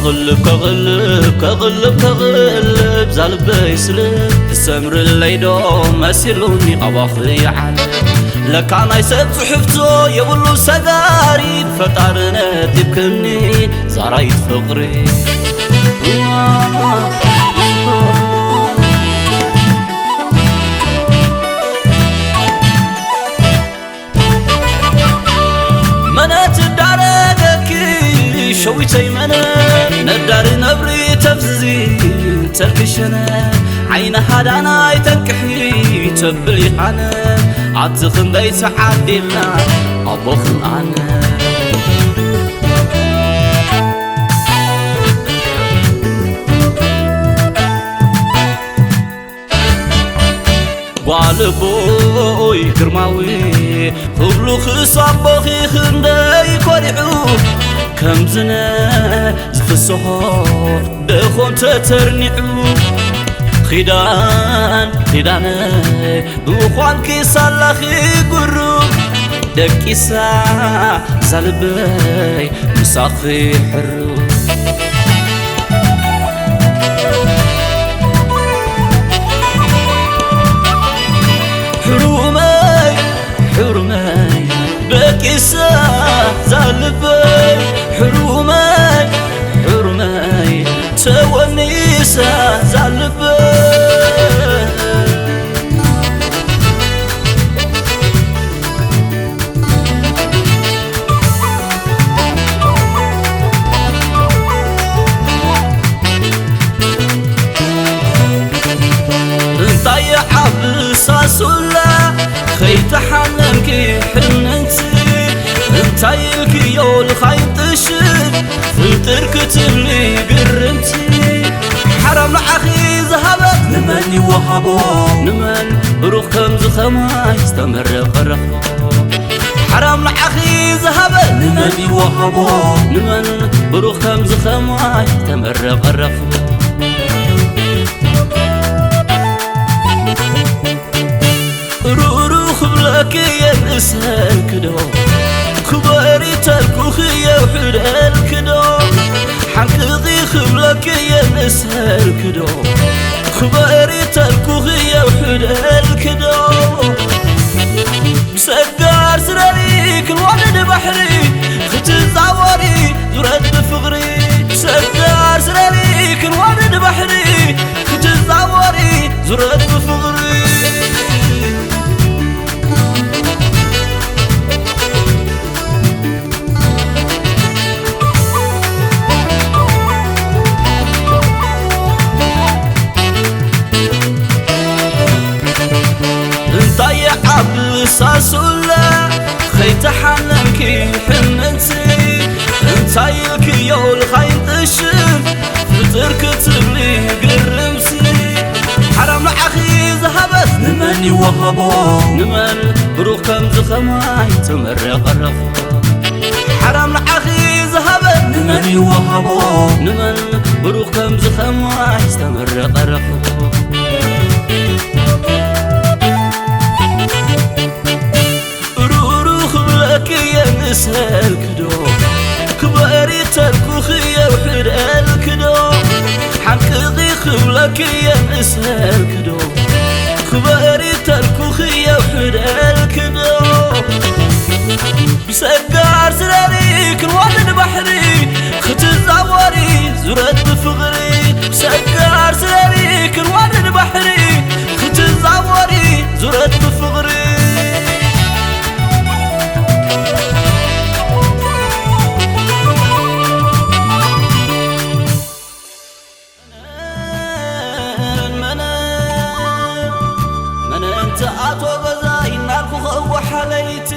ክቕልብ ከቕልብ ከቕልብ ከቕልብ ዛልበይ ስልብ ትሰምርለይ ዶ መሲሉኒ ኣባኺ ዓለም። ለካ ናይ ሰብ ጽሑፍቶ የብሉ ሰጋሪ፣ ፈጣሪ ነጢብክኒ ዛራይት ፍቕሪ። መነ ትዳረገኪ ሸዊተይ፣ መነ ነዳሪ ነብሪ ተፍዝዚ ተልክሸነ፣ ዓይኒ ሃዳናይ ተንቅሒ ተብሊ ኣነ፣ ኣቲ ክንደይ ተዓዲልና ኣቦኽን ኣነ። ጓል ኣቦይ ግርማዊ ክብሉ ክሳቦኺ ክንደይ ኮሪዑ፣ ከምዝነ ዝፍስሖ ደኾን ተተርኒዑ። ኺዳን ኺዳነይ ብምዃንኪ ሳላኺ ጉሩ፣ ደቂሳ ዛልበይ ምሳኺ ሕሩ። ሕሩመይ ሕሩመይ ደቂሳ ዛልበይ፣ ሕሩመይ ሕሩመይ ተወኒሳ ዛልበይ። እንታይ ዓብሳ ሱላ ኸይተሓነንኪ ሕምንቲ፣ እንታይ ኢልክዮ ልኻይን ጥሽን ፍንጥር ክትብሊ ግርምቲ። ሓራም ንዓኺ ዝሃበ ንመን ይወሃቦ? ንመን ብሩኽ ከምዚ ኸማይ ዝተመረቐ ረኽቦ? ሓራም ንዓኺ ዝሃበ ንመን ይወሃቦ? ንመን ብሩኽ ከምዚ ኸማይ ዝተመረቐ ረኽቦ? ሩሩ ክብለኪ የንእሰልኪ ዶ? ክበሪ ተልኩኺ የውሕደልኪ ዶ? ሓንቅቒ ክብለኪ የንእሰልኪ ዶ? ክበሪ ተልኩኺ የውሕደልኪ ዶ? ብሰጋር ስረሪ ክንወርድ ባሕሪ ክትዛወሪ ዙረት ብፍቕሪ። ብሰጋር ስረሪ ክንወርድ ባሕሪ ክትዛወሪ ዙረት ብፍቕሪ። እንታይ ዓብሳ ሱላ ኸይተሓነንኪ ሕምንቲ፣ እንታይ ኢልክዮ ልኻይን ጥሽን ፍጥር ክትብሊ ግርምሲ። ሓራም ንዓኺ ዝሃበስ ንመን ይወሃቦ? ንመን ብሩኽ ከምዚ ኸማይ ተመረቐ ረኽቦ? ሓራም ንዓኺ ዝሃበ ንመን ይወሃቦ? ንመን ብሩኽ ከምዚ ኸማይ ዝተመረቐ ረኽቦ? ሩሩ ክብለኪ የንእሰልኪ ዶ? ክበሪ ተልኩኺ የውሕደልኪ ዶ? ሓንቅቒ ክብለኪ የንእሰልኪ ዶ? ክበሪ ተልኩኺ የውሕደልኪ ዶ? ብሰጋር ስረሪ ክንወርድ ባሕሪ ክትዛወሪ ዙረት ብፍቕሪ። ብሰጋር ስረሪ ክንወርድ ባሕሪ ክትዛወሪ ዙረት ብፍቕሪ። መነን፣ መነን፣ መነን ትኣትዎ ገዛ እናልኩ ኸወሓ ለይቲ።